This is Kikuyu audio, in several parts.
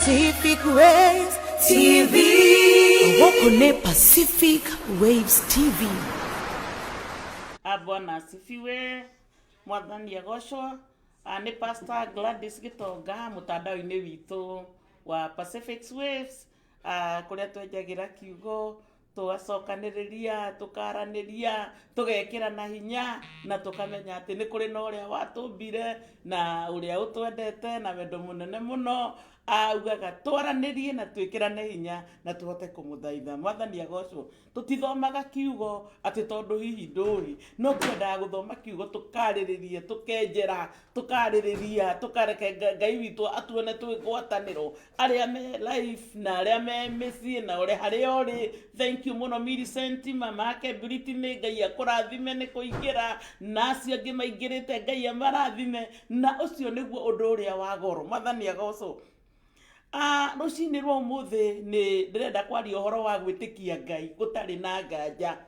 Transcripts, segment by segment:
Pacific Waves TV. Gũkũ nĩ Pacific Waves TV. Ah, Bwana asifiwe, mwathani agocwo. Ah, nĩ Pastor Gladys Gitonga mũtandao-inĩ witũ wa Pacific Waves, ah, kũrĩa twenjagĩra kiugo tũgacokanĩrĩria, tũkaranĩria, tũgekĩrana hinya na tũkamenya atĩ nĩ kũrĩ na ũrĩa watũmbire na ũrĩa ũtwendete na wendo mũnene mũno, augaga twaranĩrie na twĩkĩrane hinya na tũhote kũmũthaitha. Mwathani agocwo. Tũtithomaga kiugo atĩ tondũ hihi ndũĩ, no twendaga gũthoma kiugo tũkarĩrĩria, tũkenjera, tũkarĩrĩria, tũkareke Ngai witũ atuone twĩ ngwatanĩro, arĩa me live na arĩa me mĩciĩ na ũrĩa harĩa ũrĩ. Thank you mũno Millicent, mama ake Britney, Ngai akũrathime nĩ kũingĩra, na acio angĩ maingĩrĩte Ngai amarathime, na ũcio nĩguo ũndũ ũrĩa wa goro. Mwathani agocwo. Ah, rũcinĩ rwa ũmũthĩ nĩ ndĩrenda kwaria ũhoro wa gwĩtĩkia Ngai gũtarĩ na nganja.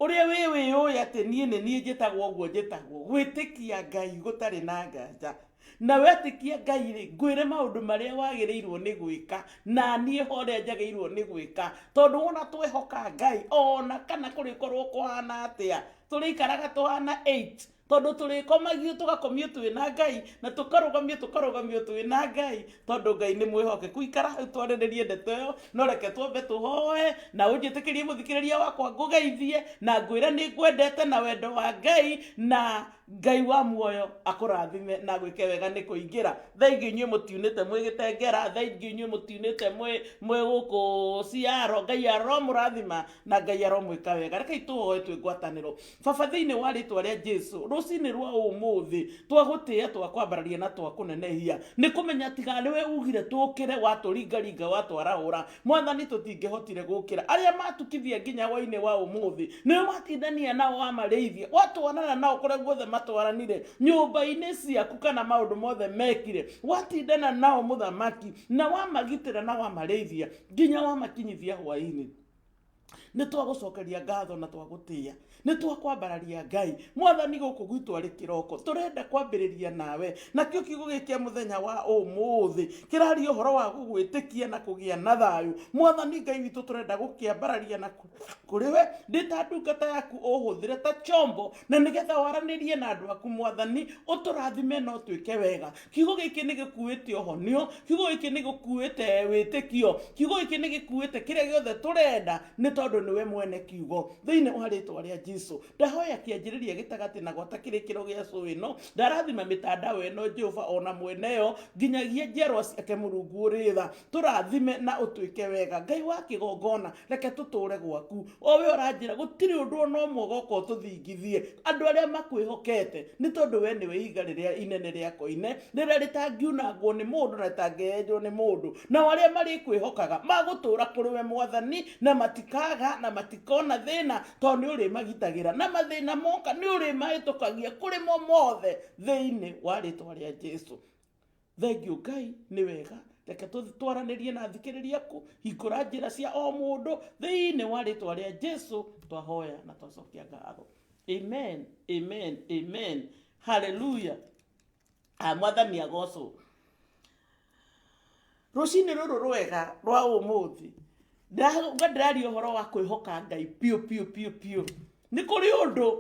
Ũrĩa wĩ wĩyũĩ atĩ niĩ nĩ niĩ njĩtagwo ũguo njĩtagwo, gwĩtĩkia Ngai gũtarĩ na nganja. Na wetĩkia Ngai rĩ, ngwĩre maũndũ marĩa wagĩrĩirwo nĩ gwĩka, na niĩ ho ũrĩa njagĩrĩirwo nĩ gwĩka. Tondũ wona twehoka Ngai, ona kana kũrĩkorwo kũhana atĩa, tũrĩikaraga tũhana eight. Tondũ tũrĩkomagio tũgakomio twĩ na Ngai, na tũkarũgamio tũkarũgamio twĩ na Ngai, tondũ Ngai nĩ mwĩhokeku. Ikara hau twarĩrĩrie ndeto ĩyo, no reke twambe tũhoe, na ũnjĩtĩkĩrie mũthikĩrĩria wakwa ngũgeithie, na ngwĩre nĩ ngwendete na wendo wa Ngai, na Ngai wa muoyo akũrathime na agwĩke wega nĩ kũingĩra. Thengiũ inyuĩ mũtiunĩte mwĩ Gĩtengera, thengiũ inyuĩ mũtiunĩte mwĩ mwĩ gũkũ Ciaro, Ngai aromũrathima na Ngai aromwĩka wega. Rekei tũhoe twĩ ngwatanĩro. Baba, thĩinĩ wa rĩtwa rĩa Jesu, rũcinĩ rwa ũmũthĩ, twagũtĩĩa, twakwambararia na twakũnenehia, nĩ kũmenya tiga nĩwe ugire tũkĩre, watũringaringa, watwarahũra. Mwathani, tũtingĩhotire gũkĩra. Arĩa matukithia nginya hwainĩ wa ũmũthĩ, nĩwe watindania nao, wamarĩithia, watwarana nao kũrĩa guothe matwaranire, nyũmba-inĩ ciaku kana maũndũ mothe mekire, watindana nao Mũthamaki, na wamagitĩra na wamarĩithia nginya wamakinyithia hwainĩ. Nĩ twagũcokeria ngatho na twagũtĩĩa, nĩ twakwambararia Ngai Mwathani. Gũkũ gwitũ arĩ kĩroko tũrenda kwambĩrĩria nawe, nakĩo kiugo gĩkĩ kĩa mũthenya wa ũmũthĩ kĩraria ũhoro wa gũgwĩtĩkia na kũgĩa na thayũ. Mwathani Ngai witũ, tũrenda gũkĩambararia na kũrĩ we ndĩ ta ndungata yaku, ũhũthĩre ta chombo na nĩgetha waranĩrie na andũ aku. Mwathani, ũtũrathime na ũtwĩke wega. Kiugo gĩkĩ nĩ gĩkuĩte ũhonio, kiugo gĩkĩ nĩ gĩkuĩte wĩtĩkio, kiugo gĩkĩ nĩ gĩkuĩte kĩrĩa gĩothe tũrenda, nĩ tondũ nĩwe mwene kiugo. Thĩinĩ wa rĩtwa rĩa Jesu ndahoya kĩanjĩrĩria, gĩtagatĩ na gwata kĩrĩkĩro gĩa cũ ĩno. Ndarathima mĩtandao ĩno, Jehova, ona mweneyo nginyagia njiarwa ciake. Mũrungu ũrĩ tha, tũrathime na ũtwĩke wega. Ngai wa kĩgongona, reke tũtũre gwaku, o we ũranjĩra gũtirĩ ũndũ ona ũmwe ũgoka ũtũthingithie andũ arĩa makwĩhokete, nĩ tondũ we nĩwe ihiga rĩrĩa inene rĩa koine, rĩrĩa rĩtangiunangwo nĩ mũndũ na rĩtangĩenjwo nĩ mũndũ. Nao arĩa marĩkwĩhokaga magũtũra kũrĩ we Mwathani, na matikaga na matikona thĩna, tondũ nĩ ũrĩmagitagĩra, na mathĩna moka nĩ ũrĩmahĩtũkagia kũrĩ mo mothe, thĩinĩ wa rĩtwa rĩa Jesu. Thengiũ Ngai, nĩ wega. Reke twaranĩrie na athikĩrĩria aku, hingũra njĩra cia o mũndũ, thĩinĩ wa rĩtwa rĩa Jesu twahoya na twacokia ngatho. Amen, amen, amen. Haleluya. Ah, Mwathani agocwo. Rũcinĩ rũrũ rwega rwa ũmũthĩ ndĩrauga ndĩraria ũhoro wa kwĩhoka Ngai biũ biũ biũ biũ. Nĩ kũrĩ ũndũ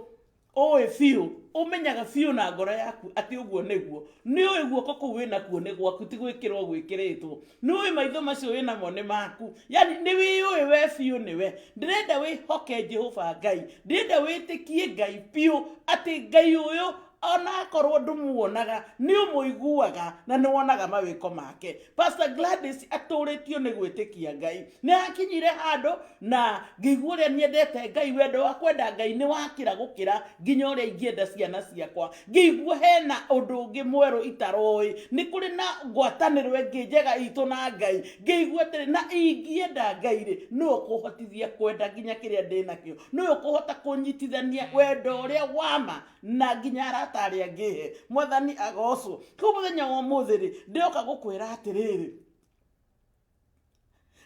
ũĩ biũ, ũmenyaga biũ na ngoro yaku atĩ ũguo nĩguo. Nĩ ũĩ guoko kũu wĩnakuo nĩ gwaku, ti gwĩkĩrwo gwĩkĩrĩtwo. Nĩ ũĩ maitho macio wĩnamo nĩ maku, yani nĩ wĩyũĩ we biũ nĩwe. Ndĩrenda wĩhoke Jehova Ngai, ndĩrenda wĩtĩkie Ngai biũ atĩ Ngai ũyũ ona akorwo ndũmuonaga nĩ ũmũiguaga na nĩ wonaga mawĩko make. Pastor Gladys atũrĩtio nĩ gwĩtĩkia Ngai. Nĩ akinyire handũ na ngĩigua ũrĩa nyendete Ngai, wendo wa kwenda Ngai nĩ wakĩra gũkĩra nginya ũrĩa ingĩenda ciana ciakwa. Ngĩigua hena ũndũ ũngĩ mwerũ itaroĩ, nĩ kũrĩ na ngwatanĩro ĩngĩ njega itũ na Ngai. Ngĩigua atĩrĩ, na ingĩenda Ngai rĩ, nĩwe ũkũhotithia kwenda nginya kĩrĩa ndĩnakĩo, nĩwe ũkũhota kũnyitithania wendo ũrĩa wama na nginya arata arĩa ngĩhe. Mwathani agocwo. Kũu mũthenya wa ũmũthĩ rĩ, ndĩroka gũkwĩra atĩrĩrĩ,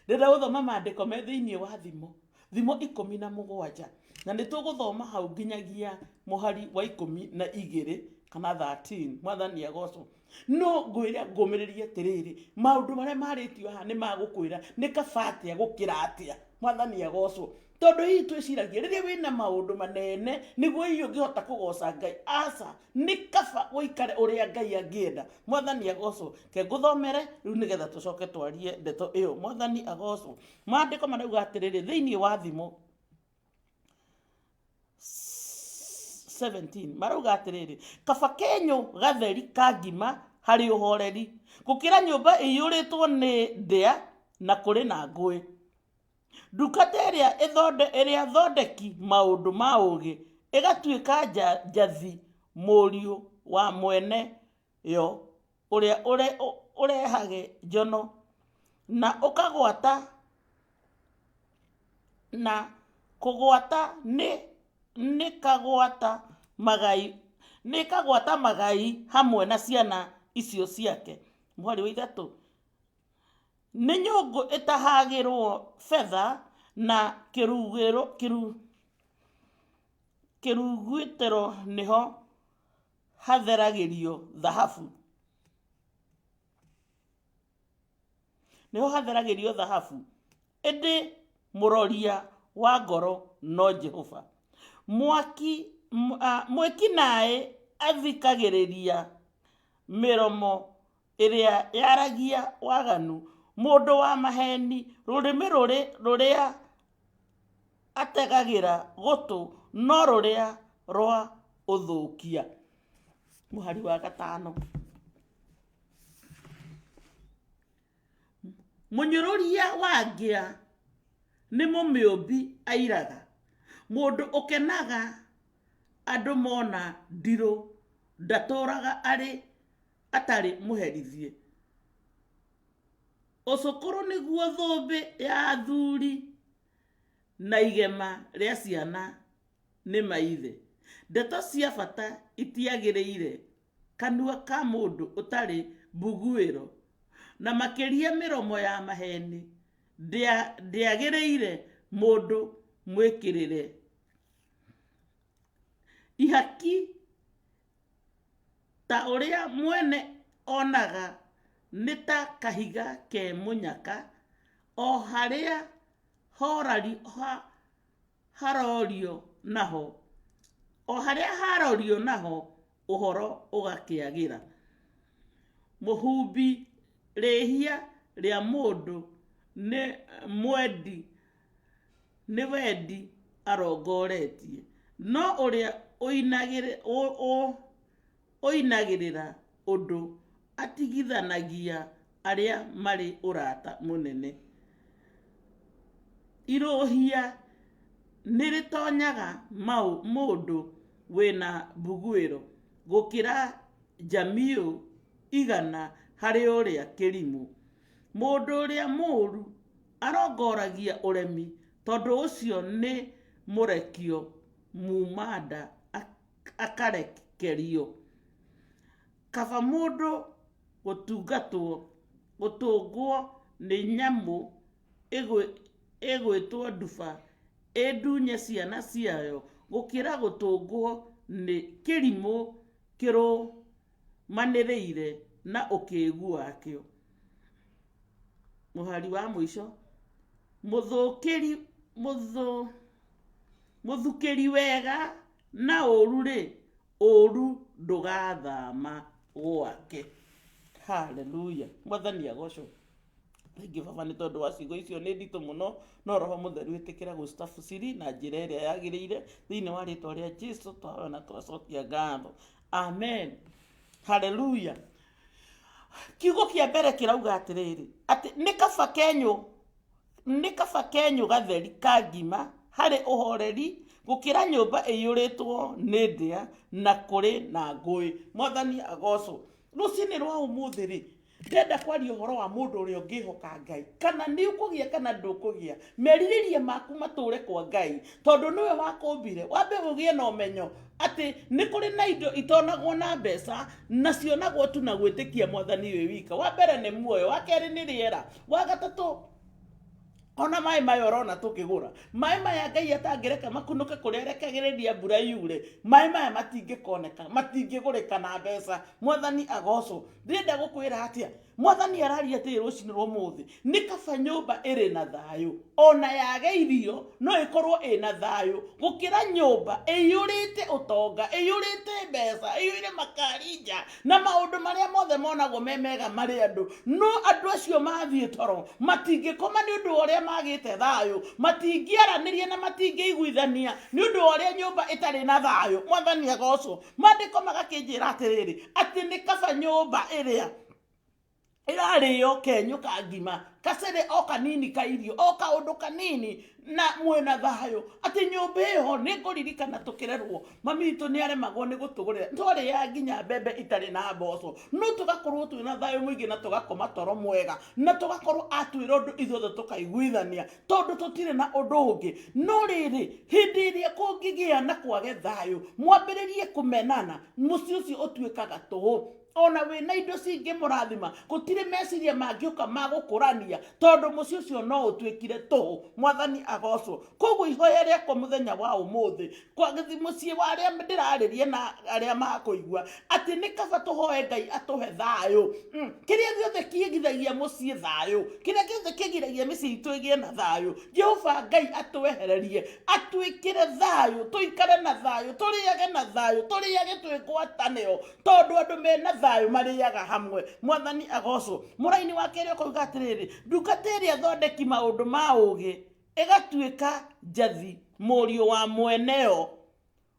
ndĩrenda gũthoma maandĩko me thĩinĩ wa Thimo, Thimo 17, na nĩ tũgũthoma hau nginyagia mũhari wa 12. Kana 13. Mwathani agocwo. No ngwĩre, ngũmĩrĩrie atĩrĩrĩ, maũndũ marĩa marĩtio haha nĩ magũkwĩra nĩ kaba atĩa gũkĩra atĩa. Mwathani agocwo. Tondũ hihi twĩciragia rĩrĩa wĩna maũndũ manene nĩguo hihi ũngĩhota kũgoca Ngai. Aca, nĩ kaba ũikare ũrĩa Ngai angĩenda. Mwathani agocwo. Ke ngũthomere rĩu nĩgetha tũcoke twarie ndeto ĩyo. Mwathani agocwo. Maandĩko marauga atĩrĩrĩ, thĩinĩ wa Thimo 17 marauga atĩrĩrĩ, kaba kenyũ gatheri ka ngima harĩ ũhoreri gũkĩra nyũmba ĩiyũrĩtwo nĩ ndĩa na kũrĩ na ngũĩ. Ndungata ĩrĩa ĩthonde, ĩrĩa thondeki maũndũ ma ũũgĩ ĩgatuĩka nja, njathi mũriũ wa mwene yo ũrĩa ũre, ũrehage njono, na ũkagwata na kũgwata nĩ nĩkagwata magai nĩkagwata magai hamwe na ciana icio ciake. Mũhari wa ithatũ. Nĩ nyũngũ ĩtahagĩrwo betha na kĩrugĩro, kĩru, kĩrugutĩro nĩho hatheragĩrio thahabu. Nĩho hatheragĩrio thahabu. Ĩndĩ mũroria wa ngoro no Jehova. Mwaki, mwĩki naĩ athikagĩrĩria mĩromo ĩrĩa yaragia waganu, mũndũ wa maheeni, rũrĩmĩ rũrĩ rũrĩa ategagĩra gũtũ no rũrĩa rwa ũthũkia. Mũhari wa gatano. Mũnyũrũria wa ngĩa nĩ mũmĩũmbi airaga, mũndũ ũkenaga andũ mona ndirũ ndatũraga arĩ atarĩ mũherithie. Ũcũkũrũ nĩguo thũmbĩ ya athuri na igema rĩa ciana nĩ maithe. Ndeto cia bata itiagĩrĩire kanua ka mũndũ ũtarĩ mbuguĩro, na makĩria mĩromo ya maheni ndĩagĩrĩire mũndũ mwĩkĩrĩre. Ihaki Ta ũrĩa mwene onaga nĩ ta kahiga ke mũnyaka, o harĩa harorio naho, o harĩa harorio naho ũhoro ũgakĩagĩra. Mũhumbi rĩhia rĩa mũndũ nĩ mwendi nĩ wendi arongoretie, no ũrĩa ũinagĩrĩra ũndũ atigithanagia arĩa marĩ ũrata mũnene. Irũhia nĩrĩtonyaga mũndũ wĩna mbuguĩro, gũkĩra njamiũ igana harĩ ũrĩa kĩrimũ. Mũndũ ũrĩa mũũru Arongoragia ũremi, tondũ ũcio nĩ mũrekio muuma-nda akarekerio. Kaba mũndũ gũtungatwo, gũtũngwo nĩ nyamũ ĩgwĩtwo nduba ĩndunye ciana ciayo, gũkĩra gũtũngwo nĩ kĩrimũ kĩrũmanĩrĩire na ũkĩgu wakĩo. Mũhari wa mũico, mũthũkĩri, mũthũ, mũthukĩri wega na ũũru-rĩ, ũũru ndũgathama gwake. Haleluya! Mwathani agocwo. Thengiũ baba nĩ tondũ wa ciugo icio nĩ nditũ mũno, no Roho Mũtheru ĩtĩkĩra gũcitafsiri na njĩra ĩrĩa yagĩrĩire thĩinĩ wa rĩtwa rĩa Jesu twahoya na twacokia ngatho. Amen. Haleluya. Kiugo kĩa mbere kĩrauga atĩrĩrĩ, atĩ nĩ kaba kenyũ, nĩ kaba kenyũ gatheri ka ngima harĩ ũhoreri gũkĩra nyũmba ĩiyũrĩtwo nĩ ndĩa na kũrĩ na ngũĩ. Mwathani agocwo. Rũcinĩ rwa ũmũthĩ rĩ, ndĩrenda kwaria ũhoro wa mũndũ ũrĩa ũngĩhoka Ngai, kana nĩ ũkũgĩa kana ndũkũgĩa, merirĩria maku matũre kwa Ngai, tondũ nĩwe wakũmbire. Wambe ũgĩe na ũmenyo atĩ nĩ kũrĩ na indo itonagwo na mbeca, na cionagwo tu na gwĩtĩkia Mwathani wĩ wika. Wa mbere nĩ muoyo, wa kerĩ nĩ rĩera, wa gatatũ Ona maĩ maya ũrona tũkĩgũra, maĩ maya Ngai atangĩreka makunũke kũrĩa arekagĩrĩria mbura yure, maĩ maya matingĩkoneka, matingĩgũrĩka na mbeca. Mwathani agocwo. Ndĩrenda gũkwĩra atĩa? Mwathani araria atĩrĩ rũcinĩ rwa ũmũthĩ, nĩ kaba nyũmba ĩrĩ na thayũ ona yage irio no ĩkorwo ĩna thayũ gũkĩra nyũmba ĩiyũrĩte ũtonga, ĩiyũrĩte mbeca, ĩiyũire makari nja na maũndũ marĩa mothe monagwo me mega marĩ andũ. No andũ acio mathiĩ toro matingĩkoma nĩ ũndũ wa ũrĩa magĩte thayũ, matingĩaranĩria na matingĩiguithania nĩ ũndũ wa ũrĩa nyũmba ĩtarĩ na thayũ. Mwathani agocwo. Maandĩko magakĩnjĩra atĩrĩrĩ, atĩ nĩ kaba nyũmba ĩrĩa ĩrarĩo kenyũ ka ngima, kacere o kanini ka irio, o kaũndũ kanini na mwĩna thayũ, atĩ nyũmba ĩyo nĩ ngũririkana tũkĩrerwo mami witũ nĩ aremagwo nĩ gũtũgũrĩra, twarĩaga nginya mbembe itarĩ na mboco, no tũgakorwo twĩna thayũ mũingĩ na tũgakoma toro mwega na tũgakorwo atwĩra ũndũ ithuothe tũkaiguithania tondũ tũtirĩ na ũndũ ũngĩ. No rĩrĩ, hĩndĩ ĩrĩa kũngĩgĩa na kwage thayũ, mwambĩrĩrie kũmenana, mũciĩ ũcio ũtuĩkaga tũhũ. Ona wĩna indo cingĩmũrathima, gũtirĩ meciria mangĩũka ma gũkũrania, tondũ mũciĩ ũcio no ũtuĩkire tũhũ. Mwathani agocwo. Koguo ihoya rĩakwa mũthenya wa ũmũthĩ kwa mũciĩ wa arĩa ndĩrarĩria na arĩa makũigua, atĩ nĩ kaba tũhoe Ngai atũhe thayũ. Kĩrĩa gĩothe kĩgithagia mũciĩ thayũ, kĩrĩa gĩothe kĩgiragia mĩciĩ itũ ĩgĩe na thayũ, Jehova Ngai atwehererie, atwĩkĩre thayũ, tũikare na thayũ, tũrĩage na thayũ, tũrĩage twĩ ngwatanĩro, tondũ andũ mena thayũ marĩaga hamwe. Mwathani agocwo. Mũraini wa kerĩ ũkauga atĩrĩrĩ, ndungata ĩrĩa thondeki maũndũ ma ũgĩ ĩgatuĩka njathi mũriũ wa mweneo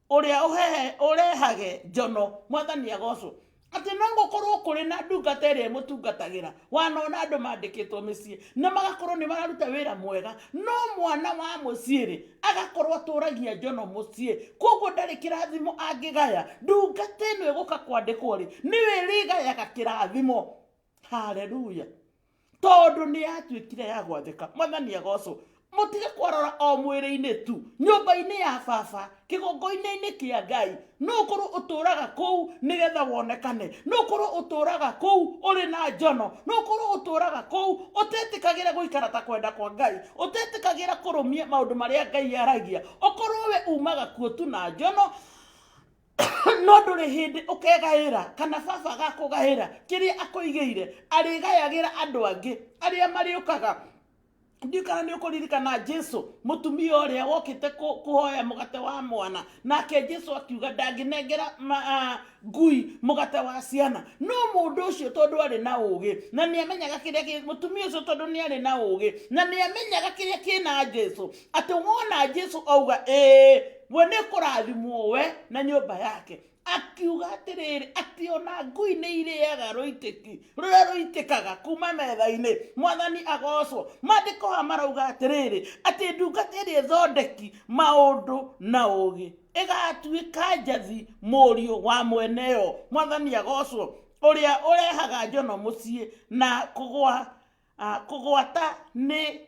ũrĩa ũrehage njono. Mwathani agocwo. Atĩ no gũkorwo kũrĩ na ndungata ĩrĩa ĩmũtungatagĩra, wanona andũ mandĩkĩtwo mĩciĩ na magakorwo nĩ mararuta wĩra mwega, no mwana wa mũciĩ rĩ agakorwo atũragia njono mũciĩ, koguo ndarĩ kĩrathimo angĩgaya. Ndungata ĩno ĩgũka kwandĩkwo rĩ, nĩyo ĩrĩgayaga kĩrathimo. Haleluya. Tondũ nĩ yatuĩkire ya gwathĩka. Mwathani agocwo. Mũtige kwarora o mwĩrĩ-inĩ tu, nyũmba-inĩ ya baba, kĩgongoinĩ-inĩ kĩa Ngai. No ũkorwo ũtũraga kũu nĩgetha wonekane, no ũkorwo ũtũraga kũu ũrĩ na njono, no ũkorwo ũtũraga kũu ũtetĩkagĩra gũikara ta kwenda kwa Ngai, ũtetĩkagĩra kũrũmia maũndũ marĩa Ngai aragia. Ũkorwo we umaga kuo tu na njono, no ndũrĩ hĩndĩ ũkegaĩra kana baba agakũgaĩra kĩrĩa akũigĩire, arĩgayagĩra andũ angĩ arĩa marĩũkaga. Ndiũĩ kana nĩ ũkũririkana Jesu, mũtumia ũrĩa wokĩte kũhoya mũgate wa mwana, nake Jesu akiuga ndangĩnengera ngui mũgate wa ciana. No mũndũ ũcio tondũ arĩ na ũgĩ na nĩ amenyaga kĩrĩa kĩ, mũtumia ũcio tondũ nĩ arĩ na ũgĩ na nĩ amenyaga kĩrĩa kĩna Jesu, atĩ wona Jesu auga ĩĩ, we nĩ kũrathimwo we na nyũmba yake, akiuga atĩrĩrĩ, atĩ ona ngui nĩ irĩaga rũitĩki rũrĩa rũitĩkaga kuma metha-inĩ. Mwathani agocwo. Maandĩko haha marauga atĩrĩrĩ, atĩ ndungata ĩrĩa ĩthondeki maũndũ na ũgĩ ĩgatuĩka njathi mũriũ wa mweneyo. Mwathani agocwo. Ũrĩa ũrehaga njono mũciĩ na kũgwata nĩ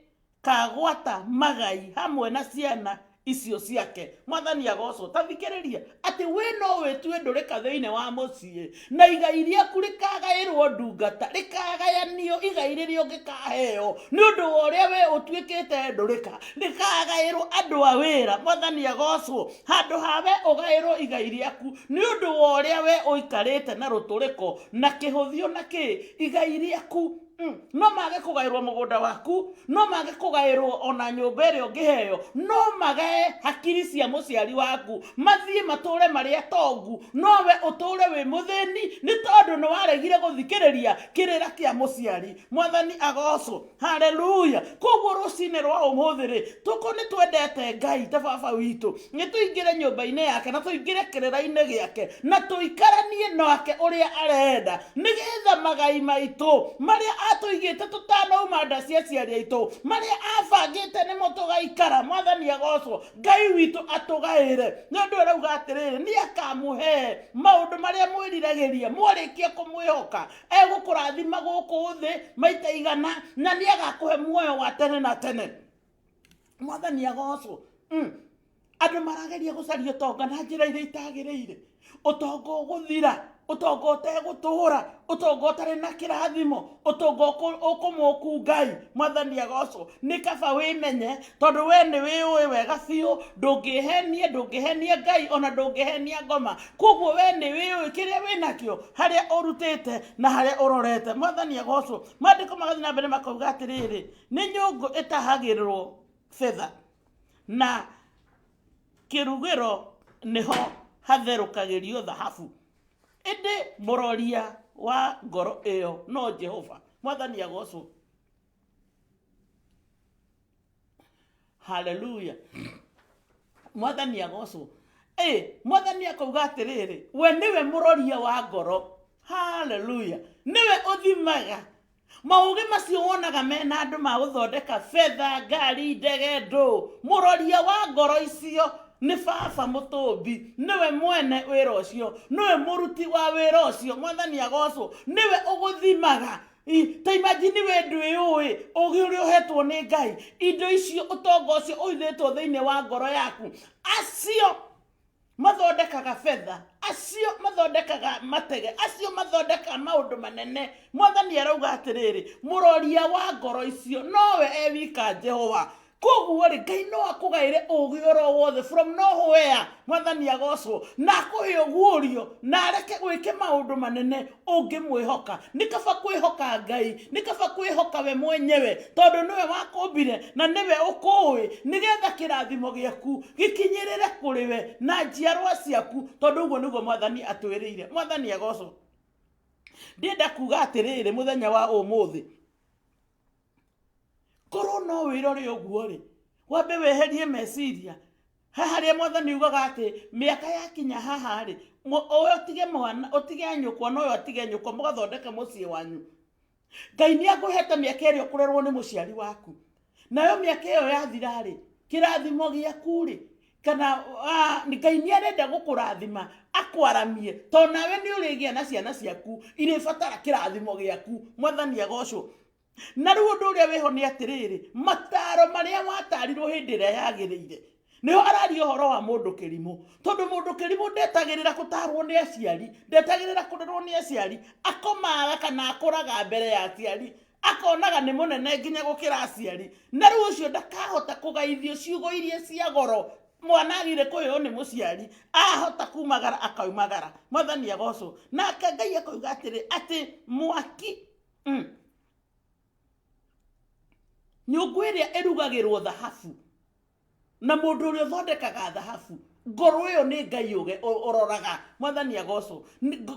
kagwata magai hamwe na ciana icio ciake. Mwathani agocwo. Ta thikĩrĩria atĩ we no wĩtue ndũrĩka thĩinĩ wa mũciĩ, na igai rĩaku rĩkagaĩrwo ndungata, rĩkagayanio igai rĩrĩa ũngĩkaheo nĩ ũndũ wa ũrĩa we ũtuĩkĩte ndũrĩka, rĩkagaĩrwo andũ a wĩra. Mwathani agocwo. Handũ ha we ũgaĩrwo igai rĩaku nĩ ũndũ wa ũrĩa we ũikarĩte na rũtũrĩko na kĩhũthio na kĩ, igai rĩaku no mage kũgaĩrwo mũgũnda waku, no mage kũgaĩrwo ona nyũmba ĩrĩa ũngĩheo, no magae hakiri cia mũciari waku, mathiĩ matũre marĩ atongu, no we ũtũre wĩ mũthĩni nĩ tondũ nĩ waregire gũthikĩrĩria kĩrĩra kĩa mũciari. Mwathani agocwo. Haleluya. Koguo rũcinĩ rwa ũmũthĩ rĩ, tũkorwo nĩ twendete Ngai ta baba witũ, nĩ tũingĩre nyũmba-inĩ yake na tũingĩre kĩrĩra-inĩ gĩake na tũikaranie nake ũrĩa arenda, nĩgetha magai maitũ marĩa atũigĩte tũtanauma nda cia aciari aitũ, marĩa abangĩte nĩmo tũgaikara. Mwathani agocwo. Ngai witũ atũgaĩre. Nĩ ũndũ arauga atĩrĩrĩ, nĩ akamũhe maũndũ marĩa mwĩriragĩria mwarĩkia kũmwĩhoka. Egũkũrathima gũkũ thĩ maita igana na nĩ agakũhe muoyo wa tene na tene. Mwathani agocwo. Andũ marageria gũcaria ũtonga na njĩra iria itagĩrĩire, ũtonga ũgũthira. Ũtonga ũtegũtũra, ũtonga ũtarĩ na kĩrathimo, ũtonga ũkũmũku Ngai. Mwathani agocwo. Nĩ kaba wĩmenye, tondũ we nĩ wĩũĩ wega biũ, ndũngĩhenie, ndũngĩhenia Ngai, ona ndũngĩhenia ngoma. Koguo we nĩ wĩũĩ kĩrĩa wĩnakĩo, harĩa ũrutĩte na harĩa ũrorete. Mwathani agocwo. Maandĩko magathiĩ na mbere makauga atĩrĩrĩ, nĩ nyũngũ ĩtahagĩrwo betha, na kĩrugĩro nĩho hatherũkagĩrio thahabu, ĩndĩ mũroria wa ngoro ĩyo no Jehova. Mwathani agocwo. Haleluya. Mwathani agocwo. Ĩ Mwathani akauga atĩrĩrĩ, we nĩwe mũroria wa ngoro. Haleluya. Nĩwe ũthimaga maũgĩ macio wonaga mena andũ ma gũthondeka betha, ngari, ndege, ndũ. Mũroria wa ngoro icio nĩ baba mũtũmbi, nĩwe mwene wĩra ũcio, nĩwe mũruti wa wĩra ũcio. Mwathani agocwo. Nĩwe ũgũthimaga. Ta imagine we ndwĩũĩ ũgĩ ũrĩa ũhetwo nĩ Ngai, indo icio, ũtonga ũcio ũhithĩtwo thĩinĩ wa ngoro yaku. Acio mathondekaga betha, acio mathondekaga matege, acio mathondekaga maũndũ manene, Mwathani arauga atĩrĩrĩ, mũroria wa ngoro icio nowe e wika Jehova. Koguo rĩ, Ngai no akũgaĩre ũgĩ oro wothe from nowhere. Mwathani agocwo. Na akũhe ũguũrio, na areke wĩke maũndũ manene ũngĩmwĩhoka. Nĩ kaba kwĩhoka Ngai, nĩ kaba kwĩhoka we mwenyewe, tondũ nĩwe wakũmbire na nĩwe ũkũĩ, nĩgetha kĩrathimo gĩaku gĩkinyĩrĩre kũrĩ we na njiarwa ciaku, tondũ ũguo nĩguo Mwathani atwĩrĩire. Mwathani agocwo. Ndĩrenda kuga atĩrĩrĩ mũthenya wa ũmũthĩ, korwo no wĩrore ũguo rĩ, wambe weherie meciria he harĩa Mwathani ugaga atĩ mĩaka yakinya haha rĩ, ũyũ ũtige mwana, ũtige nyũkwa na ũyũ atige nyũkwa, mũgathondeke mũciĩ wanyu. Ngai nĩ akũhete mĩaka ĩrĩa ũkũrerwo nĩ mũciari waku, nayo mĩaka ĩyo yathira rĩ, kĩrathimo gĩaku rĩ, kana Ngai nĩ arenda gũkũrathima akwaramie, tondũ nawe nĩ ũrĩgĩa na ciana ciaku irĩbatara kĩrathimo gĩaku. Mwathani agocwo. Na rĩu ũndũ ũrĩa wĩho nĩ atĩrĩrĩ, mataro marĩa watarirwo hĩndĩ ĩrĩa yagĩrĩire, nĩho araria ũhoro wa mũndũ kĩrimũ, tondũ mũndũ kĩrimũ ndetagĩrĩra gũtarwo nĩ aciari, ndetagĩrĩra kũrerwo nĩ aciari, akomaga kana akũraga mbere ya aciari, akonaga nĩ mũnene nginya gũkĩra aciari, na rĩu ũcio ndakahota kũgaithio ciugo iria cia goro mwana agire kũheo nĩ mũciari, ahota kumagara akaumagara. Mwathani agocwo. Nake Ngai akauga atĩrĩ, atĩ mwaki nyũngũ ĩrĩa ĩrugagĩrwo thahabu na mũndũ ũrĩa ũthondekaga thahabu, ngoro ĩyo nĩ Ngai ũroraga. Mwathani agocwo.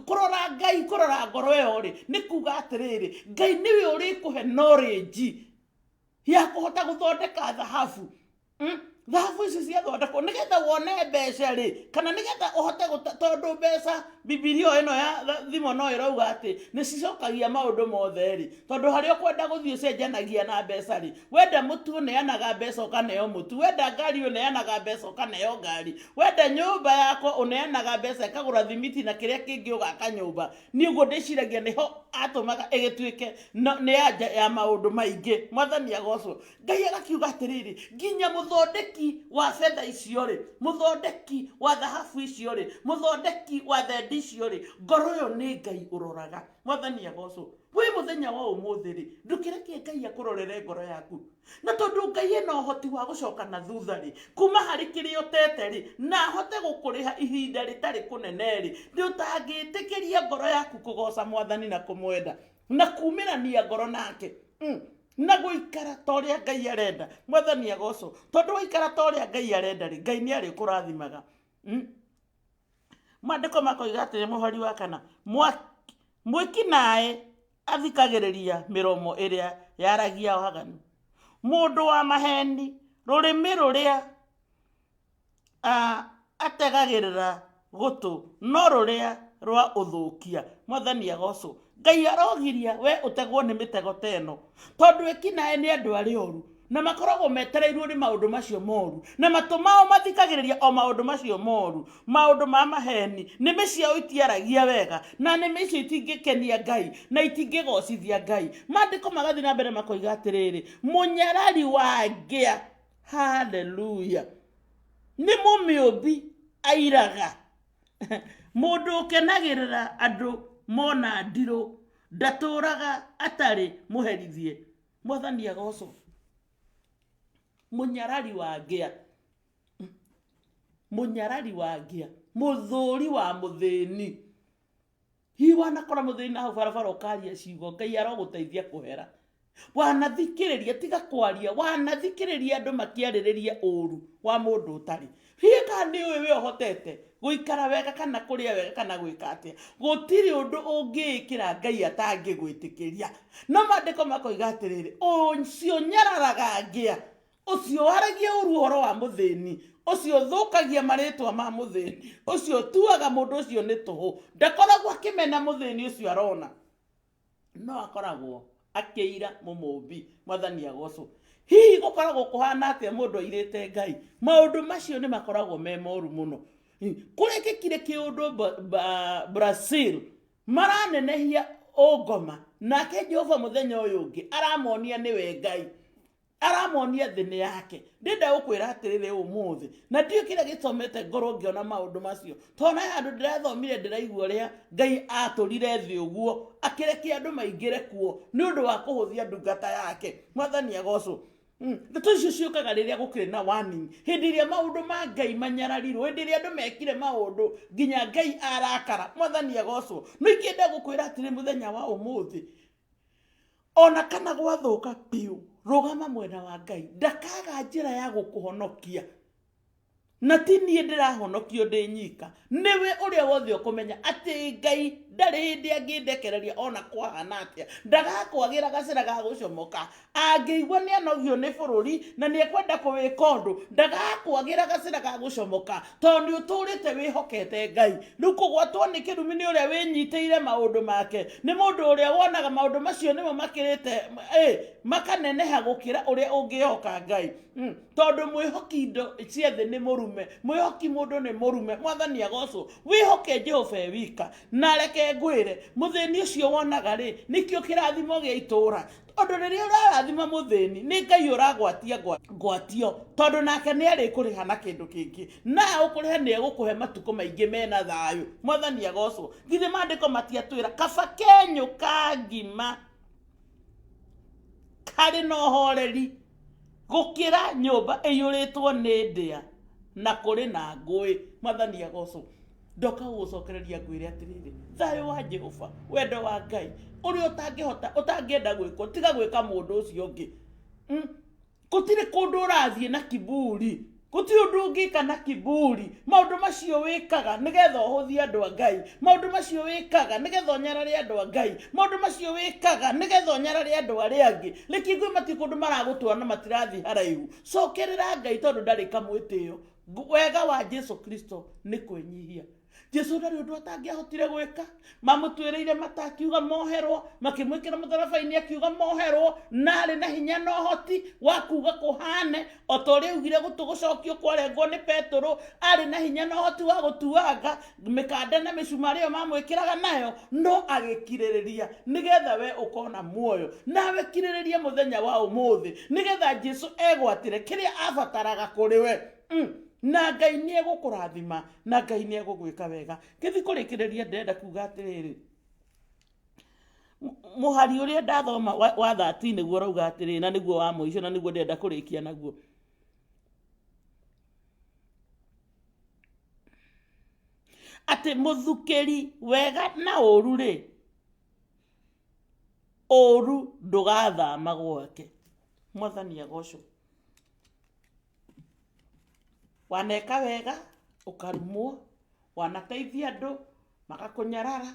Kũrora Ngai, kũrora ngoro ĩyo rĩ, nĩ kuga atĩrĩrĩ, Ngai nĩwe ũrĩkũhe knowledge ya kũhota gũthondeka thahabu. Thahabu ici ciathondekwo nĩgetha wone mbeca rĩ, kana nĩgetha ũhote tondũ mbeca, Bibilia ĩno ya thimo no ĩrauga atĩ nĩ cicokagia maũndũ mothe rĩ, tondũ harĩa ũkwenda gũthiĩ ũcenjanagia na mbeca rĩ, wenda mũtu ũneanaga mbeca ũkaneo mũtu, wenda ngari ũneanaga mbeca ũkaneo ngari, wenda nyũmba yakwa ũneanaga mbeca ĩkagũra thimiti na kĩrĩa kĩngĩ ũgaka nyũmba. Niĩ ũguo ndĩciragia nĩho atũmaga ĩgĩtuĩke nĩ anja ya maũndũ maingĩ. Mwathani agocwo. Ngai agakiuga atĩrĩrĩ, nginya mũthondeki wa betha icio rĩ, mũthondeki wa thahabu icio rĩ, mũthondeki wa thendi icio rĩ, ngoro ĩyo nĩ Ngai ũroraga. Mwathani agocwo. Wĩ mũthenya wa ũmũthĩ rĩ, ndũkĩreke Ngai akũrorere ngoro yaku. Na tondũ Ngai ena ũhoti wa gũcoka na thutha rĩ, kuma harĩ kĩrĩa ũtete rĩ, na ahote gũkũrĩha ihinda rĩtarĩ kũnene rĩ, ndũtangĩtĩkĩria ngoro yaku kũgoca Mwathani na kũmwenda na kumĩrania ngoro nake. Na gũikara ta ũrĩa Ngai arenda. Mwathani agocwo. Tondũ waikara ta ũrĩa Ngai arenda rĩ, Ngai nĩ arĩkũrathimaga. Maandĩko makoiga atĩrĩ mũhari wa kana, mwĩki naĩ athikagĩrĩria mĩromo ĩrĩa yaragia waganu. Mũndũ wa maheni, rũrĩmĩ rũrĩa ategagĩrĩra gũtũ no rũrĩa rwa ũthũkia. Mwathani agocwo. Ngai arogiria we ũtegwo nĩ mĩtego ta ĩno, tondũ eki naĩ nĩ andũ arĩa oru, na makoragwo metereirwo nĩ maũndũ macio moru, na matũ mao mathikagĩrĩria o maũndũ macio moru, maũndũ ma maheni. Nĩmĩ ciao itiaragia wega, na nĩmĩ icio itingĩkenia Ngai na itingĩgocithia Ngai. Maandĩko magathiĩ na mbere makoiga atĩrĩrĩ, mũnyarari wa ngĩa, haleluya, nĩ mũmĩũmbi airaga. Mũndũ ũkenagĩrĩra andũ mona ndirũ ndatũraga atarĩ mũherithie. Mwathani agocwo. Mũnyarari wa ngĩa, mũnyarari wa ngĩa, mũthũri wa mũthĩni. Hihi wanakora mũthĩni na hau barabara ũkaria ciugo, Ngai arogũteithia kũhera. Wanathikĩrĩria, tiga kwaria, wanathikĩrĩria andũ makĩarĩrĩria ũru wa mũndũ ũtarĩ. Hihi kana nĩ ũĩ we ũhotete gũikara wega kana kũrĩa wega kana gwĩka atĩa? Gũtirĩ ũndũ ũngĩĩkĩra Ngai atangĩgwĩtĩkĩria. No maandĩko makoiga atĩrĩrĩ, ũcio nyararaga ngĩa, ũcio waragia ũru ũhoro wa mũthĩni, ũcio ũthũkagia marĩtwa ma mũthĩni, ũcio ũtuaga mũndũ ũcio nĩ tũhũ, ndakoragwo akĩmena mũthĩni ũcio arona, no akoragwo akĩira mũmũmbi. Mwathani agocwo. Hihi gũkoragwo kũhana atĩa mũndũ airĩte Ngai? Maũndũ macio nĩ makoragwo me moru mũno. Kũrekĩkire kĩũndũ Brazil, maranenehia ũngoma, nake Jehova mũthenya ũyũ ũngĩ aramonia nĩwe Ngai, aramonia thĩ nĩ yake. Ndĩrenda gũkwĩra atĩrĩrĩ ũmũthĩ, na ndiũĩ kĩrĩa gĩtũmĩte ngorwo ngĩona maũndũ macio, tondũ na handũ ndĩrathomire ndĩraigua ũrĩa Ngai atũrire thĩ ũguo, akĩrekia andũ maingĩre kuo nĩ ũndũ wa kũhũthia ndungata yake. Mwathani agocwo. Ndeto icio ciũkaga rĩrĩa gũkĩrĩ na warning, hĩndĩ ĩrĩa maũndũ ma Ngai manyararirwo, hĩndĩ ĩrĩa andũ mekire maũndũ nginya Ngai arakara. Mwathani agocwo. No ingĩenda gũkwĩra atĩrĩ mũthenya wa ũmũthĩ, ona kana gwathũka biũ, rũgama mwena wa Ngai, ndakaga njĩra ya gũkũhonokia. Na ti niĩ ndĩrahonokio ndĩ nyika, nĩwe ũrĩa wothe ũkũmenya atĩ Ngai ndarĩ hĩndĩ angĩndekereria ona kwahana atĩa, ndagakwagĩra gacĩra ga gũcomoka. Angĩigua nĩ anogio nĩ bũrũri na nĩ ekwenda kũwĩka ũndũ, ndagakwagĩra gacĩra ga gũcomoka, tondũ nĩ ũtũrĩte wĩhokete Ngai. Rĩu kũgwatwo nĩ kĩrumi nĩ ũrĩa wĩnyitĩire maũndũ make, nĩ mũndũ ũrĩa wonaga maũndũ macio nĩmo makĩrĩte, makaneneha gũkĩra ũrĩa ũngĩhoka Ngai. Tondũ mwĩhoki indo cia thĩ nĩ mũrume, mwĩhoki mũndũ nĩ mũrume. Mwathani agocwo. Wĩhoke Jehova e wika. Na reke ngwĩre, mũthĩni ũcio wonaga rĩ, nĩkĩo kĩrathimo gĩa itũũra. Tondũ rĩrĩa ũrarathima mũthĩni, nĩ Ngai ũragwatia ngwatio, tondũ nake nĩ arĩkũrĩha na kĩndũ kĩngĩ. Na agũkũrĩha nĩ egũkũhe matukũ maingĩ mena thayũ. Mwathani agocwo. Githĩ maandĩko matiatwĩra kaba kenyũ ka ngima karĩ na ũhoreri gũkĩra nyũmba ĩiyũrĩtwo nĩ ndĩa na kũrĩ na ngũĩ. Mwathani agocwo. Ndoka gũgũcokereria ngwĩre atĩrĩrĩ, thayũ wa Jehova, wendo wa Ngai, ũrĩa ũtangĩhota, ũtangĩenda gwĩkwo, tiga gwĩka mũndũ ũcio ũngĩ. Gũtirĩ kũndũ ũrathiĩ na kiburi, gũtirĩ ũndũ ũngĩka na kiburi. Maũndũ macio wĩkaga nĩgetha ũhũthie andũ a Ngai, maũndũ macio wĩkaga nĩgetha ũnyarare andũ a Ngai, maũndũ macio wĩkaga nĩgetha ũnyarare andũ arĩa angĩ. Reke ngue matirĩ kũndũ maragũtwara na matirathiĩ haraihu. Cokerera Ngai tondũ ndarĩ kamwĩtĩo. Wega wa Jesu Kristo nĩ kwĩnyihia. Jesu ndarĩ ũndũ atangĩahotire gwĩka. Mamũtuĩrĩire mata akiuga moherwo, makĩmwĩkĩra mũtharaba-inĩ akiuga moherwo, na arĩ na hinya na ũhoti wa kuga kũhane o ta ũrĩa augire gũtũ gũcokio kwarengwo nĩ Petũrũ. Arĩ na hinya na ũhoti wa gũtuanga mĩkanda na mĩcumarĩ ĩyo mamwĩkĩraga nayo, no agĩkirĩrĩria nĩgetha we ũkona muoyo. Nawe kirĩrĩria mũthenya wa ũmũthĩ nĩgetha Jesu egwatĩre kĩrĩa abataraga kũrĩ we. Na Ngai nĩ egũkũrathima, na Ngai nĩ egũgwĩka wega. Ngĩthiĩ kũrĩkĩrĩria ndĩrenda kuga atĩrĩrĩ, mũhari ũrĩa ndathoma wa 13 nĩguo ũrauga atĩrĩrĩ, na nĩguo wa mũico, na nĩguo ndĩrenda kũrĩkia naguo. Atĩ mũthukĩri wega na ũru rĩ, ũru ndũgathama gwake. Mwathani agocwo. Waneka wega ũkarumwo, wanateithia andũ magakũnyarara.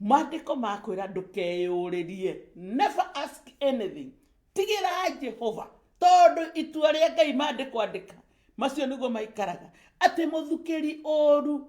Maandĩko makwĩra ndũkeyũrĩrie, never ask anything. Tigĩra Jehova, tondũ itua rĩa Ngai maandĩko andĩka macio nĩguo maikaraga. Atĩ mũthukĩri ũru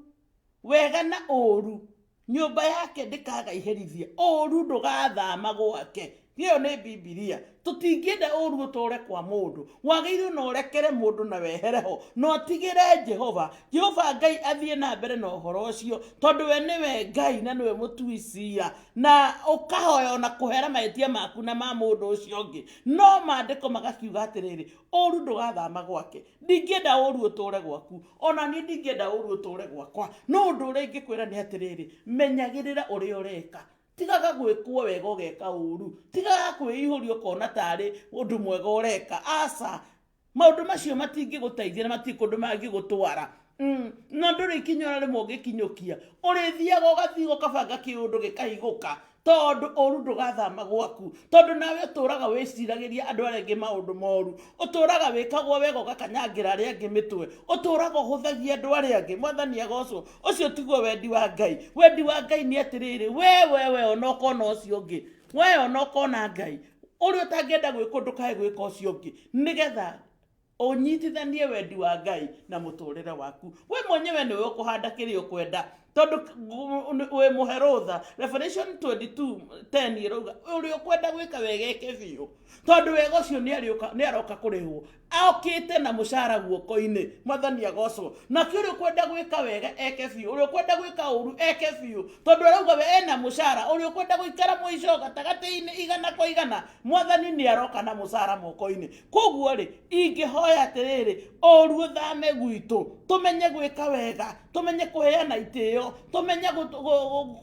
wega na ũru, nyũmba yake ndĩkaga iherithia, ũru ndũgathama gwake. Ĩyo nĩ Bibilia. Tũtingĩenda ũru ũtũre kwa mũndũ. Wagĩrĩirwo na ũrekere mũndũ na wehere ho. Na ũtigĩre Jehova. Jehova Ngai athiĩ na mbere na ũhoro ũcio, tondũ we nĩwe Ngai na nĩwe mũtui cira. Na ũkahoya ona kũhera mahĩtia maku na ma mũndũ ũcio ũngĩ. No maandĩko magakiuga atĩrĩrĩ, ũru ndũgathama gwake. Ndingĩenda ũru ũtũre gwaku. Ona niĩ ndingĩenda ũru ũtũre gwakwa. No ũndũ ũrĩa ingĩkwĩra nĩ atĩrĩrĩ, menyagĩrĩra ũrĩa ũreka. Tigaga gwĩkwo wega ũgeka ũru. Tigaga kwĩihũria ũkona tarĩ ũndũ mwega ũreka. Aca. Maũndũ macio matingĩgũteithia na matirĩ kũndũ mangĩgũtwara. Na ndũrĩ ikinya ona rĩmwe ũngĩkinyũkia. Ũrĩthiaga ũgathiĩ ũkabanga kĩũndũ gĩkahingũka. Tondũ ũru ndũgathama gwaku. Tondũ nawe ũtũraga wĩciragĩria andũ arĩa angĩ maũndũ moru. Ũtũraga wĩkagwo wega ũgakanyangĩra arĩa angĩ mĩtwe. Ũtũraga ũhũthagia andũ arĩa angĩ. Mwathani agocwo. Ũcio tiguo wendi wa Ngai. Wendi wa Ngai nĩ atĩrĩrĩ, we we we ona ũkona ũcio ũngĩ. We ona ũkona Ngai. Ũrĩa ũtangĩenda gwĩkwo ndũkae gwĩka ũcio ũngĩ. Nĩgetha ũnyitithanie wendi wa Ngai na mũtũrĩre waku. We mwenyewe nĩwe ũkũhanda kĩrĩa ũkwenda. Tondũ wĩ mũhe rũtha. Revelation 22:10 ĩrauga ũrĩa ũkwenda gwĩka wega eke biũ. Tondũ wega ũcio nĩ aroka kũrĩhwo. Okĩte na mũcara guoko-inĩ. Mwathani agocwo. Nake ũrĩa ũkwenda gwĩka wega eke biũ. Ũrĩa ũkwenda gwĩka ũru eke biũ. Tondũ arauga we ena mũcara. Ũrĩa ũkwenda gũikara mũico gatagatĩ-inĩ igana kwa igana. Mwathani nĩ aroka na mũcara moko-inĩ. Koguo rĩ, ingĩhoya atĩrĩrĩ, ũru ũthame gwitũ, tũmenye gwĩka wega, tũmenye kũheana itĩo, tũmenye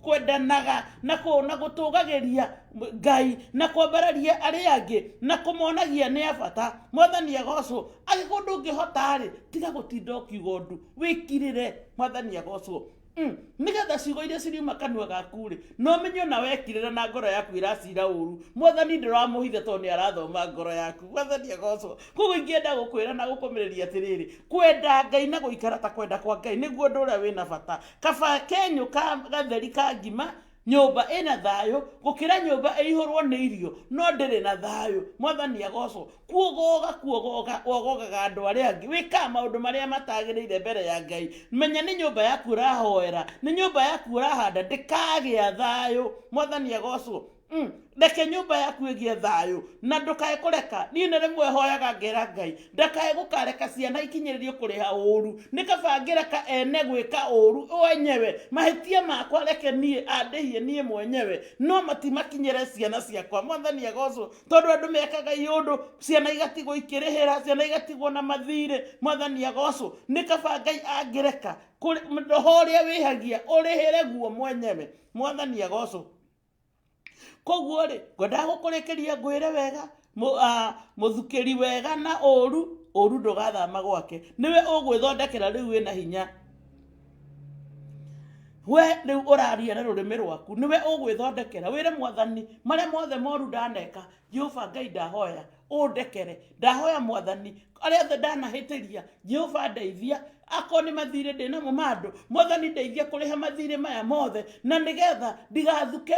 kwendanaga na gũtũgagĩria Ngai na kwambararia arĩa angĩ na kũmonagia nĩ a bata. Mwathani agocwo. Angĩkorwo ndũngĩhota rĩ, tiga gũtinda ũkiuga ũndũ, wĩkirĩre. Mwathani agocwo. Nĩgetha ciugo iria ciriuma kanua gaku rĩ, no ũmenye ona wekirĩra na ngoro yaku ĩracira ũru, Mwathani ndũramũhitha tondũ nĩ arathoma ngoro yaku. Mwathani agocwo. Koguo ingĩenda gũkwĩra na gũkũmĩrĩria atĩrĩrĩ, kwenda Ngai na gũikara ta kwenda kwa Ngai nĩguo ũndũ ũrĩa wĩna bata. Kaba kenyũ ka gatheri ka ngima nyũmba ĩna thayũ gũkĩra nyũmba ĩihũrwo nĩ irio no ndĩrĩ na thayũ. Mwathani agocwo. Kuogoga, kuogoga, wogogaga andũ arĩa angĩ. Wĩkaga maũndũ marĩa matagĩrĩire mbere ya Ngai. Menya nĩ nyũmba yaku ũrahoera, nĩ nyũmba yaku ũrahanda, ndĩkagĩa thayũ. Mwathani agocwo. Reke nyũmba yaku ĩgĩe thayũ na ndũkae kũreka. Niĩ nĩ rĩmwe hoyaga ngera Ngai ndakae gũkareka ciana ikinyĩrĩrio kũrĩha ũru. Nĩ kaba ngĩreka ene gwĩka ũru wenyewe. Mahĩtia makwa reke niĩ andĩhie niĩ mwenyewe, no matimakinyĩre ciana ciakwa. Mwathani agocwo. Tondũ andũ mekaga iũndũ, ciana igatigwo ikĩrĩhĩra, ciana igatigwo na mathirĩ. Mwathani agocwo. Nĩ kaba Ngai angĩreka roho ũrĩa wĩhagia ũrĩhĩre guo mwenyewe. Mwathani agocwo. Koguo rĩ, ngwendaga gũkũrĩkĩria ngwĩre wega, mũthukĩri wega na ũru, ũru ndũgathama gwake. Nĩwe ũgwĩthondekera rĩu wĩna hinya. We rĩu ũraria na rũrĩmĩ rwaku, nĩwe ũgwĩthondekera. Wĩre Mwathani, marĩa mothe moru ndaneka, Jehova Ngai ndahoya, ũndekere. Ndahoya Mwathani, arĩa othe ndanahĩtĩria, Jehova ndeithia. Akorwo nĩ mathirĩ ndĩnamo ma andũ, Mwathani ndeithia kũrĩha mathirĩ maya mothe, na nĩgetha ndigathuke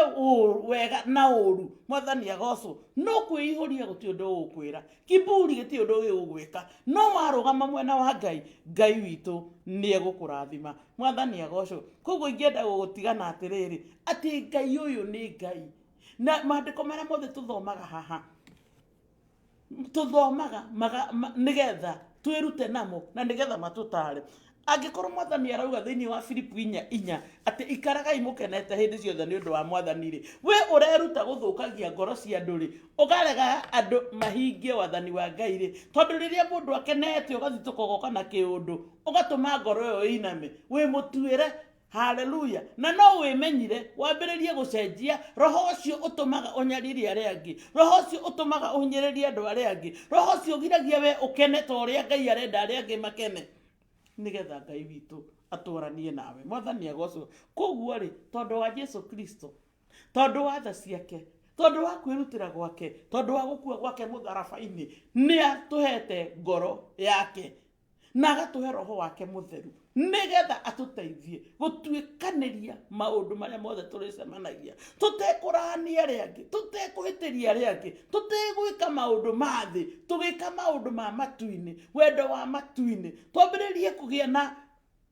wega na ũru. Mwathani agocwo. No kwĩihũria gũtirĩ ũndũ ũgũkwĩra. Kiburi gĩtirĩ ũndũ gĩgũgwĩka. No warũgama mwena wa Ngai, Ngai witũ nĩ egũkũrathima. Mwathani agocwo. Koguo ingĩenda gũgũtigana atĩrĩrĩ, atĩ Ngai ũyũ nĩ Ngai. Na maandĩko marĩa mothe tũthomaga haha, tũthomaga nĩgetha twĩrute namo na nĩgetha matũtare. Angĩkorwo Mwathani arauga thĩinĩ wa Filipu 4:4 atĩ ikaragai mũkenete hĩndĩ ciothe nĩ ũndũ wa Mwathani rĩ, we ũreruta gũthũkagia ngoro cia andũ rĩ, ũkarega andũ mahingie wathani wa Ngai rĩ, tondũ rĩrĩa mũndũ akenete ũgathitũka ũgoka na kĩũndũ, ũgatũma ngoro ĩyo ĩiname, wĩ mũtuĩre. Haleluya. Na no wĩmenyire, wambĩrĩrie gũcenjia roho ũcio ũtũmaga ũnyarire arĩa angĩ, roho ũcio ũtũmaga ũhinyĩrĩrie andũ arĩa angĩ, roho ũcio ũgiragia we ũkene ta ũrĩa Ngai arenda arĩa angĩ makene, nĩgetha Ngai witũ atũranie nawe. Mwathani agocwo. Koguo rĩ, tondũ wa Jesu Kristo, tondũ wa tha ciake, tondũ wa kwĩrutĩra gwake, tondũ wa gũkua gwake mũtharaba-inĩ, nĩ atũhete ngoro yake na agatũhe roho wake mũtheru nĩgetha atũteithie gũtuĩkanĩria maũndũ marĩa mothe tũrĩcemanagia, tũtekũrania arĩa angĩ, tũtekũhĩtĩria arĩa angĩ, tũtegwĩka maũndũ ma thĩ, tũgĩka maũndũ ma matu-inĩ, wendo wa matu-inĩ. Twambĩrĩrie kũgĩa na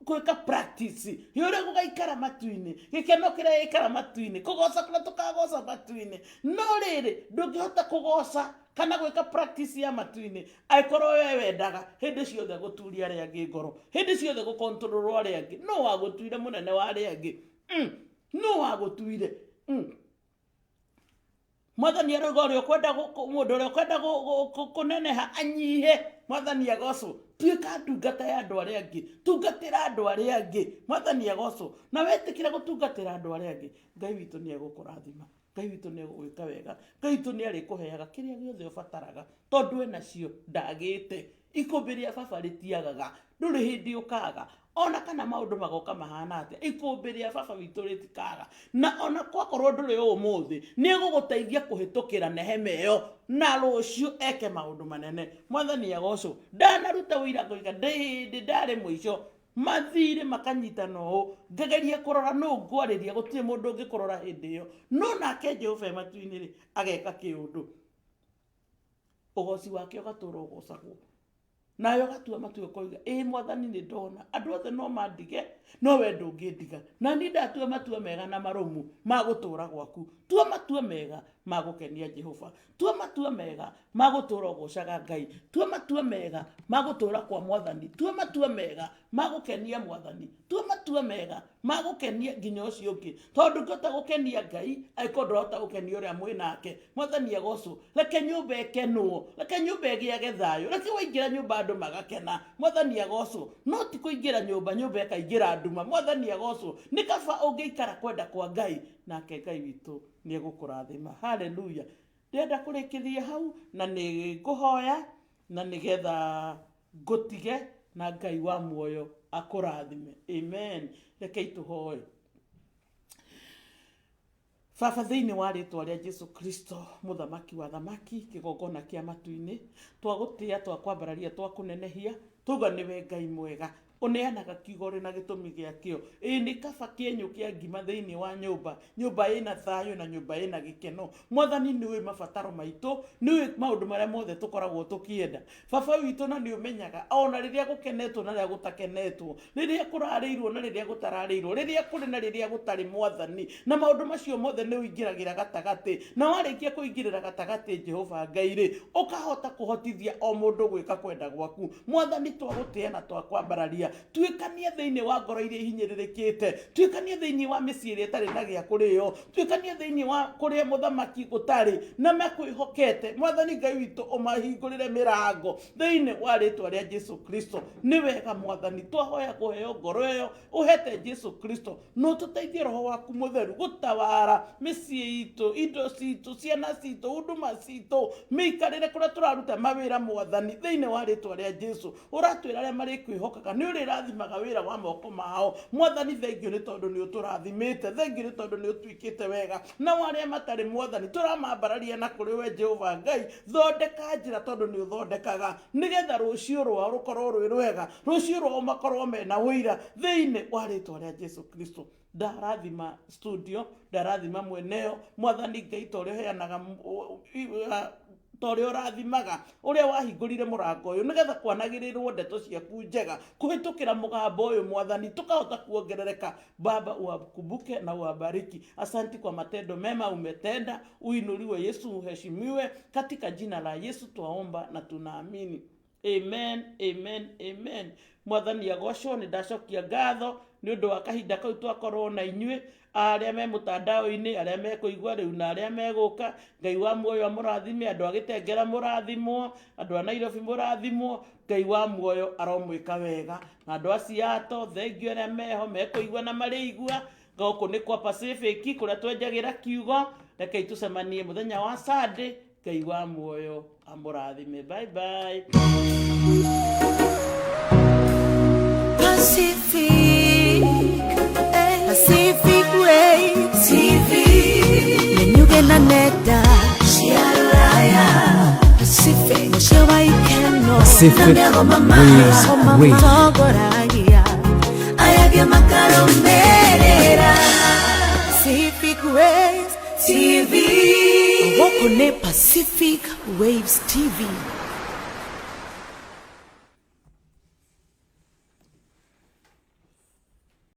Gwĩka practice ya ũrĩa gũgaikara matu-inĩ, gĩkeno kĩrĩa gĩikara matu-inĩ, kũgoca kũrĩa tũkagoca matu-inĩ. No rĩrĩ, ndũngĩhota kũgoca kana gwĩka practice ya matu-inĩ angĩkorwo we wendaga hĩndĩ ciothe gũturia arĩa angĩ ngoro, hĩndĩ ciothe gũkontrolwo arĩa angĩ. Nũ wagũtuire mũnene wa arĩa angĩ? Nũ wagũtuire? Mwathani aroiga ũrĩa ũkwenda mũndũ ũrĩa ũkwenda kũneneha anyihe. Mwathani agocwo. Tuĩka ndungata ya andũ arĩa angĩ, tungatĩra andũ arĩa angĩ. Mwathani agocwo. Na wetĩkĩra gũtungatĩra andũ arĩa angĩ, Ngai witũ nĩ egũkũrathima, Ngai witũ nĩ egũgwĩka wega, Ngai witũ nĩ arĩkũheaga kĩrĩa gĩothe ũbataraga, tondũ enacio ndagĩte. Ikũmbĩ rĩa baba rĩtiagaga, ndũrĩ hĩndĩ ũkaga, ona kana maũndũ magoka mahana atĩa, ikũmbĩ rĩa baba witũ rĩtikaga. Na ona kwakorwo ndũrĩ ũmũthĩ, nĩ egũgũteithia kũhĩtũkĩra nehema ĩyo, na rũciũ eke maũndũ manene. Mwathani agocwo. Ndanaruta ũira ngoiga ndĩ hĩndĩ ndarĩ mũico, mathirĩ makanyitana ũũ, ngageria kũrora nũ ngwarĩria, gũtirĩ mũndũ ũngĩkũrora hĩndĩ ĩyo. No nake Jehova e matu-inĩ rĩ, ageka kĩũndũ. Ũgoci wake ũgatũra ũgocagwo. Nawe ũgatua matua ũkoiga, ĩĩ Mwathani nĩ ndona, andũ othe no mandige, no we ndũngĩndiga. Na niĩ ndatua matua mega na marũmu ma gũtũra gwaku. Tua matua mega ma gũkenia Jehova. Tua matua mega ma gũtũra ũgocaga Ngai. Tua matua mega ma gũtũra kwa Mwathani. Tua matua mega ma gũkenia Mwathani. Tua matua mega ma gũkenia nginya ũcio ũngĩ, tondũ ndũngĩhota gũkenia Ngai angĩkorwo ndũrahota gũkenia ũrĩa mwĩ nake. Mwathani agocwo. Reke nyũmba ĩkenwo, reke nyũmba ĩgĩage thayũ, reke waingĩra nyũmba andũ magakena. Mwathani agocwo. No ti kũingĩra nyũmba, nyũmba ĩkaingĩra nduma. Mwathani agocwo. Nĩ kaba ũngĩikara kwenda kwa Ngai, nake Ngai witũ nĩ egũkũrathima. Haleluya. Ndĩrenda kũrĩkĩria hau na nĩ ngũhoya na nĩgetha ngũtige na Ngai wa muoyo akũrathime. Amen. Rekei tũhoe. Baba, thĩinĩ wa rĩtwa rĩa Jesu Kristo, mũthamaki wa thamaki, kĩgongona kĩa matu-inĩ, twagũtĩa, twakwambararia, twakũnenehia, twauga nĩwe Ngai mwega, ũneanaga kiugo ũrĩ na gĩtũmi gĩakĩo. Ĩĩ nĩ kaba kĩenyũ kĩa ngima thĩinĩ wa nyũmba, nyũmba ĩna thayũ na nyũmba ĩna gĩkeno. Mwathani nĩ ũĩ mabataro maitũ, nĩ ũĩ maũndũ marĩa mothe tũkoragwo tũkĩenda. Baba witũ na nĩ ũmenyaga ona rĩrĩa gũkenetwo na rĩrĩa gũtakenetwo, rĩrĩa kũrarĩirwo na rĩrĩa gũtararĩirwo, rĩrĩa kũrĩ na rĩrĩa gũtarĩ Mwathani, na maũndũ macio mothe nĩ ũingĩragĩra gatagatĩ, na warĩkia kũingĩrĩra gatagatĩ Jehova Ngai rĩ, ũkahota kũhotithia o mũndũ gwĩka kwenda gwaku. Mwathani twagũtĩa na twakwambararia, tuĩkania thĩinĩ wa ngoro iria ihinyĩrĩrĩkĩte, tuĩkania thĩinĩ wa mĩciĩ ĩrĩa ĩtarĩ na gĩa kũrĩo, tuĩkania thĩinĩ wa kũrĩa mũthamaki gũtarĩ na makwĩhokete. Mwathani Ngai witũ ũmahingũrĩre mĩrango thĩinĩ wa rĩtwa rĩa Jesu Kristo. Nĩ wega Mwathani, twahoya kũheo ngoro ĩyo ũhete Jesu Kristo, na ũtũteithie Roho waku mũtheru gũtawara mĩciĩ itũ, indo citũ, ciana citũ, huduma citũ, mĩikarĩre kũrĩa tũraruta mawĩra Mwathani, thĩinĩ wa rĩtwa rĩa Jesu. Ũratwĩra arĩa marĩkwĩhokaga nĩ ũrĩrathimaga wĩra wa moko mao. Mwathani thengio nĩ tondũ nĩ ũtũrathimĩte, thengio nĩ tondũ nĩ ũtwĩkĩte wega. Nao arĩa matarĩ Mwathani tũramambararia na kũrĩ we Jehova Ngai, thondeka njĩra tondũ nĩ ũthondekaga, nĩgetha rũciũ rwao rũkorwo rwĩ rwega, rũciũ rwao makorwo mena ũira thĩinĩ wa rĩtwa rĩa Jesu Kristo. Ndarathima studio, ndarathima mweneo, Mwathani Ngai ta ũrĩa ũheanaga ta ũrĩa ũrathimaga ũrĩa wahingũrire mũrango ũyũ nĩgetha kwanagĩrĩrwo ndeto ciaku njega kũhĩtũkĩra mũgambo ũyũ Mwathani, tũkahota kuongerereka. Baba uwakumbuke na uwabariki. Asanti kwa matendo mema umetenda. Uinuliwe Yesu, uheshimiwe. Katika jina la Yesu twaomba na tunaamini. Amen, amen, amen. Mwathani agocwo. Nĩ ndacokia ngatho nĩ ũndũ wa kahinda kau twakorwo na inyuĩ arĩa me mũtandao-inĩ, arĩa mekũigua rĩu na arĩa megũka. Ngai wa muoyo amũrathime. Andũ a Gĩtengera mũrathimwo, andũ a Nairobi mũrathimwo. Ngai wa muoyo aromwĩka wega. Na andũ a Seattle, thengio arĩa meho mekũigua na marĩigua. Gũkũ nĩ kwa Pacific kũrĩa twenjagĩra kiugo. Rekei tũcemanie mũthenya wa Sunday. Ngai wa muoyo amũrathime. Bye bye. Pacific, Pacific Waves TV. Menyuge na nenda cia rũraya. Pacific, mũciĩ wa ikeno. Pacific Na mĩago mama. Waves Radio. Matongoragia aya makarũmĩrĩra. Pacific Waves TV. Gũkũ nĩ Pacific Waves TV.